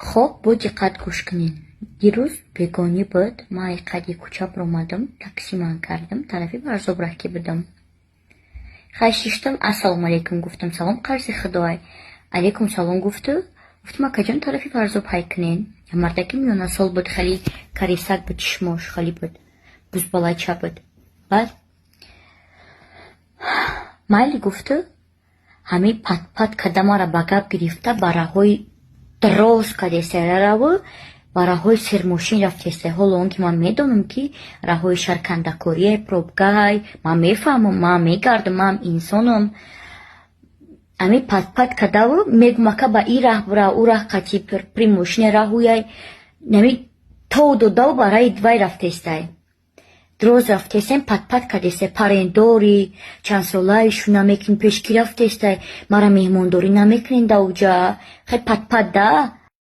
Хоб, бо диққат гӯш кунед. Дирӯз бегонӣ буд, ман ай қади кӯча баромадам, такси ман кардам, тарафи Варзоб рафта будам. Хай, шиштам, ассалому алайкум гуфтам, салом қарзи худой. Алайкум салом гуфту, гуфтам: акаҷон, тарафи Варзоб ҳай кунен. Мардаки миёнасол буд, хеле карисак буд, чишмош хеле буд, бузбалача буд. Баъд майли гуфту, ҳамин пат-пат карда маро ба гап гирифта, ба раҳҳои дароз кадесараву ба раҳҳои сермошин рафтеста. Ҳоло он ки ман медонам, ки раҳҳои шаркандакорие, пробкай, ман мефаҳмам, ман мегардам, ман инсонам. Ҳамин пат-пат кардаву мегум: ака, ба ин раҳ бира, ӯ раҳ қати при мошине раҳуяй, нами тов додаву ба раи вай рафтестай. Дроз рафтесем, пат-пат кардестай, парендори чандсолаи шу намекунӣ, пеш кӣ рафтестай, мара меҳмондорӣ намекунен да уҷа. Хел пат-пат да.